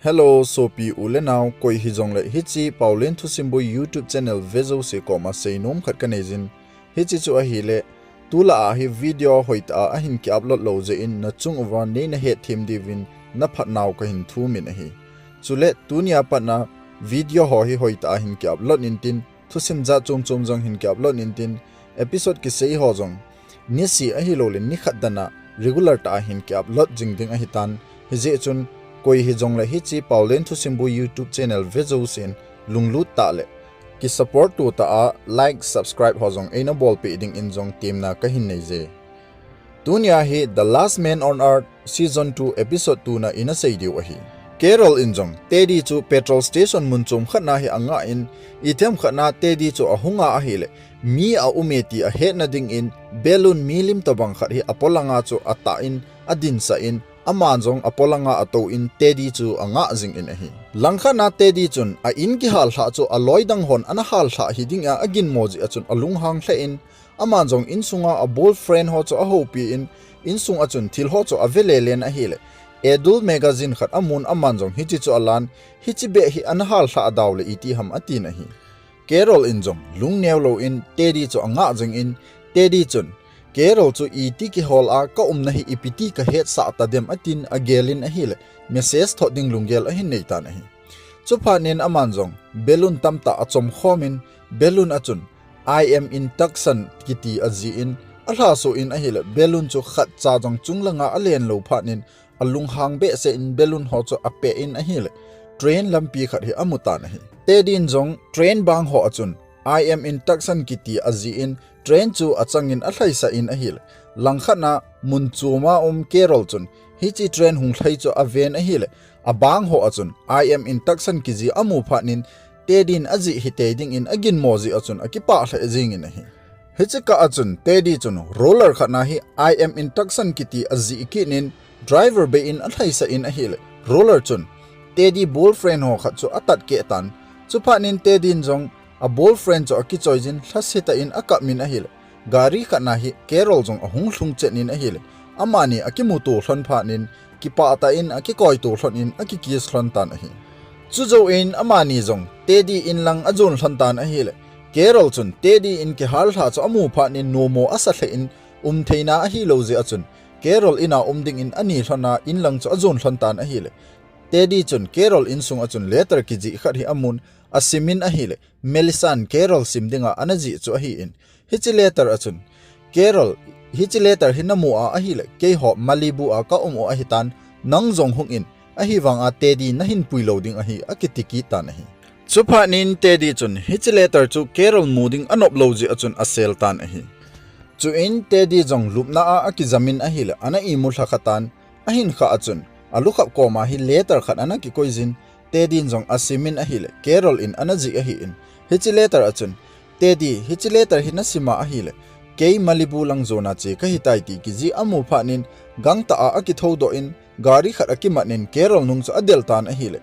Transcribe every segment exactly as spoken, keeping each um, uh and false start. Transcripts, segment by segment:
Hello, sopi u le nao, koi hijongle hiche Paolen Thusimbu YouTube channel ve jouse koma seinom khat kanei jin. Hiche chu ahile, tulai a hi video hoitah a ahin ki upload lou jeh in nachung uva neina hetthem diuvin naphat nau kahin thumin ahi. Chule tunia patna video ho hi hoitah a hin ki upload intin, thusim jat chom chom jong hin ki upload intin, episode kisei ho jong nisih ahilouleh nikhat dan a regular tah a hin ki upload jing ding ahitan. Hijeh chun koi hijongle hiche Paolen Thusimbu YouTube channel ve jousen lunglut tah le ki support to tah a like, subscribe ho jong eina bolpeh dingin jong temna kahin nei je. Tunia hi The Last Man on Earth Season two Episode two na ina sei diu ahi. Carol in jong Teddy chu petrol station mun chom khat na hi angah in, itiham khat na Teddy chu ahunga ahile, mi aume ti ahetna dingin balloon milim tobang khat hi apolanga chu atah in, adinsah in, aman jong apolanga atouvin Teddy chu angah jingin ahi. Langkhat na Teddy chun a in kihallhah chu aloi dang hon ana hallhah hiding a aginmo jeh a chun alunghang lheh in, aman jong insunga a boyfriend ho chu ahoupi in, insung a chun thil ho chu ave lelen ahile, Adult magazine khat amun aman jong hiche chu alan, hiche beh hi ana hallhah dau le itiham atin ahi. Carol in jong lungneo louvin Teddy chu angah jingin, Teddy chun, Carol chu iti kihol a kaumna hi ipiti kahetsah tadem atin agelin ahile, message thot ding lunggel ahin neitan ahi. Chuphat in aman jong balloon tamtah achomkhomin, balloon a chun I am in Tucson kiti ajih in, alhaso in ahile, balloon chu khatcha jong chunglanga alen lou phat in, alunghang behseh in balloon ho chu apeh in ahile, train lampi khat hi amutan ahi. Teddy in jong train bang ho a chun I am in Tucson kiti ajih in, train chu achangin alhaisah in ahile, langkhat na mun choma um Carol chun hiche train hung lhai chu aven ahile, abang ho a chun I am in Tucson kijih amu phat in, Teddy in ajih hitei dingin aginmo jeh a chun akipah lheh jingin ahi. Hiche kah a chun Teddy chun roller khat na hi I am in Tucson kiti ajih kit in, driver bei in alhaisah in ahile, roller chun Teddy boyfriend ho khat chu atat keh tan. Chuphat in Teddy in jong a boyfriend chu akichoi jin lhasetah in akap min ahile, gari khat na hi Carol jong ahung lhung chen in ahile, amani akimuto lhon phat in, kipah tah in akikoito lhon in akikiss lhon tan ahi. Chujouvin amani jong Teddy in lang ajon lhon tan ahile, Carol chun Teddy in kihallhah chu amu phat in nommo asa lheh in, umtheina ahilou jeh a chun Carol in a um dingin ani lhon a in lang chu ajon lhon tan ahile, Teddy chun Carol insung a chun letter kijih khat hi amun, asim in ahile, Melissa in Carol sim dinga ana jih chu ahin, hiche letter a chun, Carol, hiche letter hi namu a ahile, keiho Malibu a kaum u ahitan, nang jong hung in, ahivang a Teddy nahin pui lou ding ahi, akiti kit tan ahi. Chuphat in Teddy chun hiche letter chu Carol mu ding anop lou jeh a chun asel tan ahi. Chuin Teddy jong lupna a akijam in ahile, ana imu lhakha tan, ahin khah a chun alukhap koma hi letter khat ana kikoi jin, Teddy in jong asim in ahile, Carol in ana jih ahin, hiche letter a chun, Teddy, hiche letter hi nasim a ahile, kei Malibu lang jona che kahitai ti kijih amu phat in, gangtah a akithoudoh in, gari khat akimat in Carol nung chu adel tan ahile,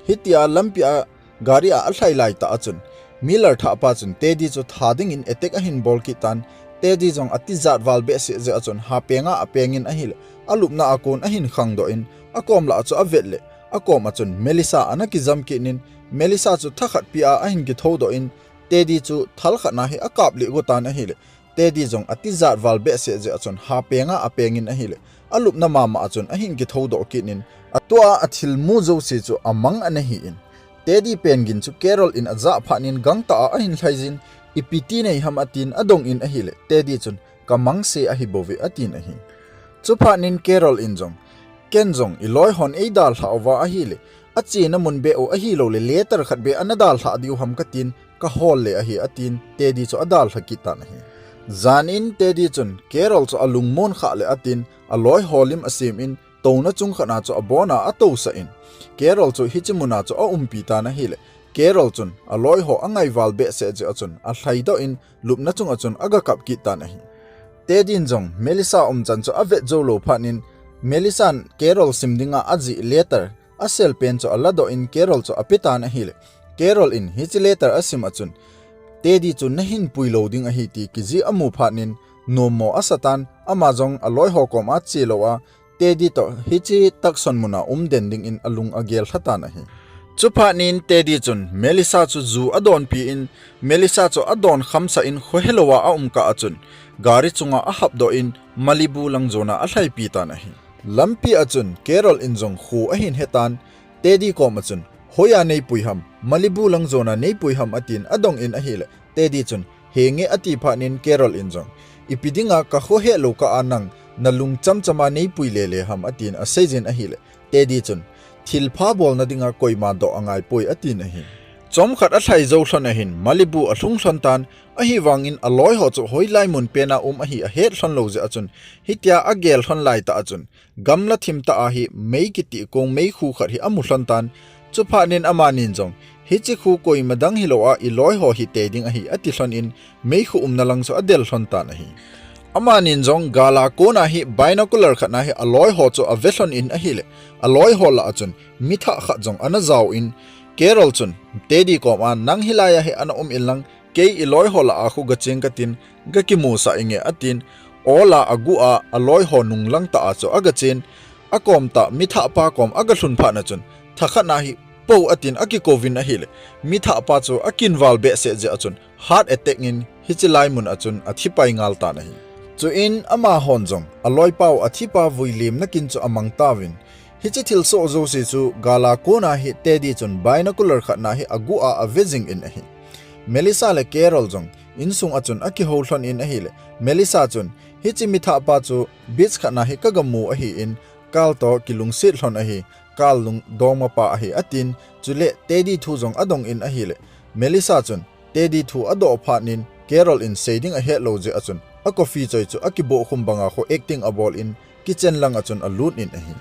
hitia lampi a gari a alhai laitah a chun, Miller thahpa chun Teddy chu tha dingin attack ahin bol kit tan, Teddy jong atijat val behseh jeh a chun hapenga apengin ahile, alupna a kon ahin khangdoh in, akom lah a chu avet le, akom a chun Melissa ana kijam kit in, Melissa chu thakhat pi a ahin kithoudoh in, Teddy chu thal khat na hi akap lih go tan ahile, Teddy jong atijat val behseh jeh a chun hapenga apengin ahile, alupna mama a chun ahin kithoudoh kit in, atua athilmu jouse chu amang ana hin, Teddy pen gin chu Carol in ajah phat in gangtah a ahin lhai jin, ipi ti nei ham atin adong in ahile, Teddy chun kamangse ahibouve atin ahi. Chuphat in Carol in jong, ken jong iloi hon eidalhah uva ahile, achena mun beh u ahiloule letter khat beh ana dalhah diu ham katin, kahol le ahi atin, Teddy chu adalha kit tan ahi. Jan in Teddy chun Carol chu alungmon khah le atin, aloi ho lim asem in, touna chung khat na chu abona atousah in, Carol chu hiche muna chu aumpi tan ahile, Carol chun aloi ho angaival behseh jeh a chun alhaidoh in, lupna chunga chun agakap kit tan ahi. Teddy in jong Melissa umchan chu avet jou lou phat in, Melissa in Carol sim dinga ajih letter asel pen chu aladoh in Carol chu ape tan ahile, Carol in hiche letter asim a chun, Teddy chu nahin pui lou ding ahi ti kijih amu phat in, nommo asa tan, ama jong aloi ho koma che lou a, Teddy toh hiche Tucson muna um den dingin alung agel lha tan ahi. Chuphat in Teddy chun Melissa chu ju adonpi in, Melissa chu adon khamsah in khohelou a aum kah a chun gari chunga ahapdoh in Malibu lang jona alhaipi tan ahi. Lampi a chun Carol in jong kho ahin hetan, Teddy kom a chun, "Hoiya neipui ham, Malibu lang jona neipui ham?" atin adong in ahile, Teddy chun, "Henge," ati phat in Carol in jong, "Ipi dinga kakhohelou kah a nang nalung chamchama neipui lele ham?" atin aseijin ahile, Teddy chun, "Thilpha bolna dinga koima doh angaipoi," atin ahi. Chomkhat alhai jou lhon ahin Malibu alhung lhon tan, ahivangin aloiho chu hoilai mun pena um ahi ahet lhon lou jeh a chun, hitia agel lhon laitah a chun, gamla thim tah a hi mei kitih kong meikhu khat hi amu lhon tan. Chuphat in amanin jong, "Hiche khu koima dang hilou a iloiho hite ding ahi," ati lhon in meikhu umna lang chu adel lhon tan ahi. Amanin jong gal a kona hi binocular khat na hi aloiho chu ave lhon in ahile, aloiho lah a chun mithah khat jong ana jao in, Carol chun Teddy kom a, "Nang hilai a hi ana um in lang, kei iloiho lah a khu gacheng katin, gakimusah inge," atin, ol a aguh a aloiho nunglang tah a chu agachen, akom tah mithah pa kom agalhun phat a chun, thakhat na hi, "Po," atin akikouvin ahile, mithah pa chu akinval behseh jeh a chun heart attack in hiche lai mun a chun athipai ngal tan ahi. Chuin amahon jong aloipa u athipa vui lemna kin chu amang tauvin, hiche thilsoh jouse chu gal a kona hi Teddy chun binocular khat na hi aguh a ave jing in ahi. Melissa le Carol jong insung a chun akihou lhon in ahile, Melissa chun, "Hiche mithah pa chu beach khat na hi kagamu ahin, Carl toh kilungset lhon ahi, Carl lung dongmapa ahi," atin, chule Teddy thu jong adong in ahile, Melissa chun Teddy thu adoh phat in Carol in sei ding ahet lou jeh a chun, a coffee choi chu akibohkhum banga khu acting abol in kitchen lang a chun alut in ahi.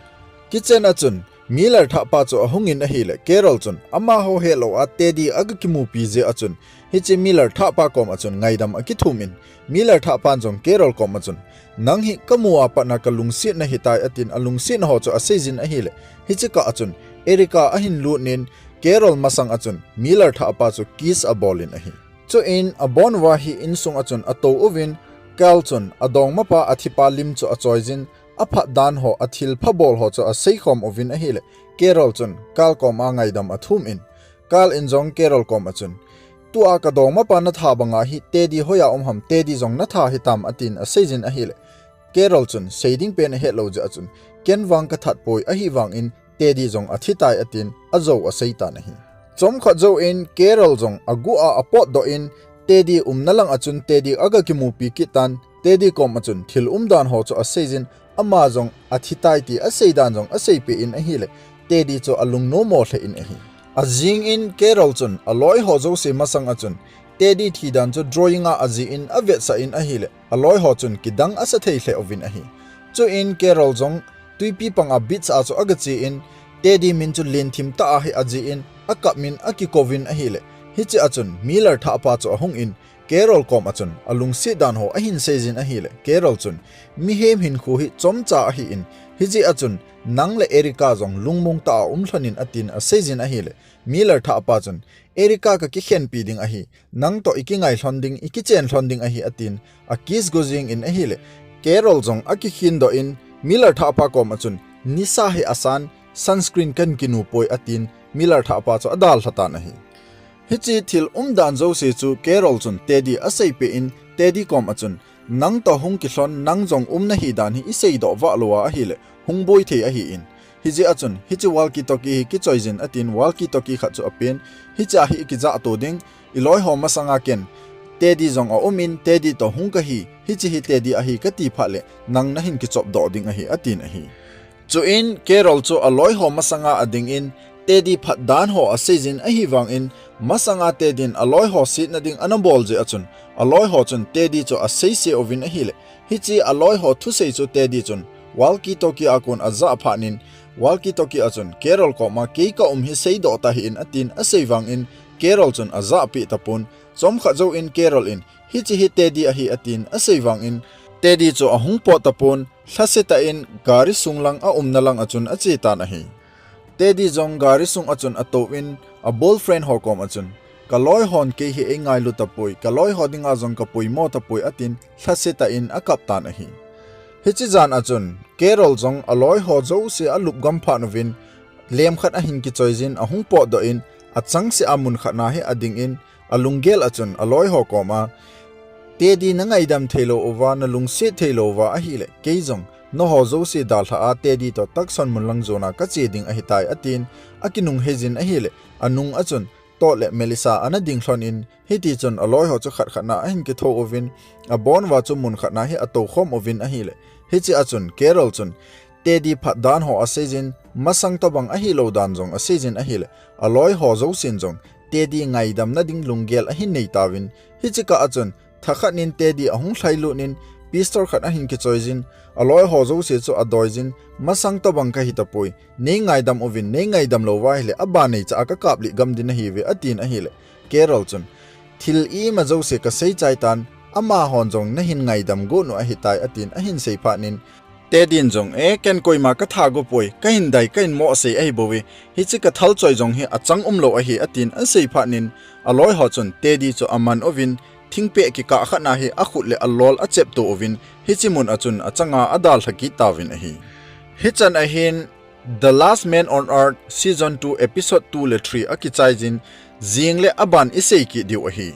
Kitchen a chun Miller thahpa chu ahung in ahile, Carol chun amaho hetlou a Teddy agakimupi jeh a chun, hiche Miller thahpa kom a chun ngaidam akithum in, Miller thahpan jong Carol kom a chun, "Nang hi kamu a pat na kalungsetna hitai," atin alungsetna ho chu aseijin ahile, hiche kah a chun Erica ahin lut in, Carol masang a chun Miller thahpa chu kiss abol in ahi. Chuin abon uva hi insung a chun atou uvin, Carl chun adongmapa athipa lim chu achoijin, aphat dan ho, athilpha bol ho chu aseikhom uvin ahile, Carol chun Carl kom a ngaidam athum in, Carl in jong Carol kom a chun, "Tua kadongmapa natha banga hi Teddy hoiya um ham, Teddy jong natha hitam?" atin aseijin ahile, Carol chun sei ding pen ahetlou jeh a chun, "Ken vang kathat poi, ahivangin Teddy jong athitai," atin ajou aseitan ahi. Chomkhat jouvin Carol jong aguh a apotdoh in, Teddy umna lang a chun Teddy agakimupi kit tan, Teddy kom a chun thil umdan ho chu aseijin, ama jong athitai ti aseidan jong aseipeh in ahile, Teddy chu alungnommo lheh in ahi. Ajing in Carol chun aloi ho jouse masang a chun Teddy thidan chu drawing a ajih in avetsah in ahile, aloi ho chun kidang asa thei lheh uvin ahi. Chuin Carol jong twipi panga beach a chu agache in, Teddy min chu lenthim tah a hi ajih in, akap in akikouvin ahile, hiche a chun Miller thahpa chu ahung in, Carol kom a chun alungset dan ho ahin seijin ahile, Carol chun, "Mihem hinkho hi chomcha ahin, hijeh a chun nang le Erica jong lungmong tah a um lhon in," atin aseijin ahile, Miller thahpa chun, "Erica kakikhenpi ding ahi, nang toh ikingai lhon ding, ikichen lhon ding ahi," atin akiss go jing in ahile, Carol jong akikhin doh in, Miller thahpa kom a chun, "Nisa hi asan, sunscreen kan kinu poi," atin Miller thahpa chu adalha tan ahi. Hiche thil umdan jouse chu Carol chun Teddy aseipeh in, Teddy kom a chun, "Nang toh hung kilhon, nang jong umna hidan hi iseidoh vah lou a ahile, hung boi thei ahin. Hijeh a chun, hiche walkie-talkie hi kichoijin," atin walkie-talkie khat chu apen, "Hiche a hi ikijah to ding, iloi ho masanga ken Teddy jong aum in, Teddy toh hung kahi, hiche hi Teddy ahi kati phat le, nang nahin kichop doh ding ahi," atin ahi. Chuin Carol chu aloi ho masanga ading in, Teddy phat dan ho aseijin ahivangin, masanga Teddy in aloi ho setna ding ana bol jeh a chun, aloi ho chun Teddy chu aseise uvin ahile, hiche aloi ho thusei chu Teddy chun walkie-talkie a kon ajah phat in, walkie-talkie a chun Carol kom a, "Kei ka um hi seidoh tahih in," atin asei vangin, Carol chun ajahpeh tapon, chomkhat jouvin Carol in, "Hiche hi Teddy ahi," atin asei vangin, Teddy chu ahung pot tapon, lhasetah in gari sung lang aumna lang a chun ache tan ahi. Teddy jong gari sung a chun atouvin, a boyfriend ho kom a chun, "Kaloi hon kei hi eingailu tapoi, kaloi ho dinga jong kapoimo tapoi," atin lhasetah in akap tan ahi. Hiche jan a chun Carol jong aloi ho jouse alup gam phat uvin, lem khat ahin kichoijin ahung potdoh in, achangseh a mun khat na hi adingin, alunggel a chun aloi ho koma, Teddy, na ngaidam theilou uva, na lungset theilou uva ahile, kei jong nangho jouse dalha a Teddy toh Tucson mun lang jona kache ding ahitai, atin, akinung heijin ahile, anung a chun Todd le Melissa ana ding lhon in, hiti chun aloi ho chu khat khat na ahin kithou uvin, abon uva chu mun khat na hi atou khom uvin ahile. Hiche a chun Carol chun Teddy phat dan ho aseijin, masang tobang ahilou dan jong aseijin ahile, aloi ho jousen jong Teddy ngaidamna ding lunggel ahin nei tauvin, hiche kah a chun thakhat nin Teddy ahung lhailut in, pistol khat ahin kichoijin, aloi ho jouse chu adoijin, masang tobang kahi tapoi, nei ngaidam uvin, nei ngaidam lou uva ahile, aban neicha a kakap lih gam ding nahiuve, atin ahile, Carol chun, thil ima jouse kasei chai tan, amahon jong nahin ngaidam got u ahitai, atin ahin sei phat in, Teddy in jong, e, ken koima katha go poi, kahin dai, kahin mo sei ahibouve, hiche kathal choi jong hi achang umlou ahi, atin asei phat in, aloi ho chun Teddy chu aman uvin, thingpeh kikah khat na hi akhut le alol achepto uvin, hiche mun a chun achanga adalha kit tauvin ahi. Hichan ahin The Last Man on Earth Season two Episode two le three akichaijin, jing le aban isei kit diu ahi.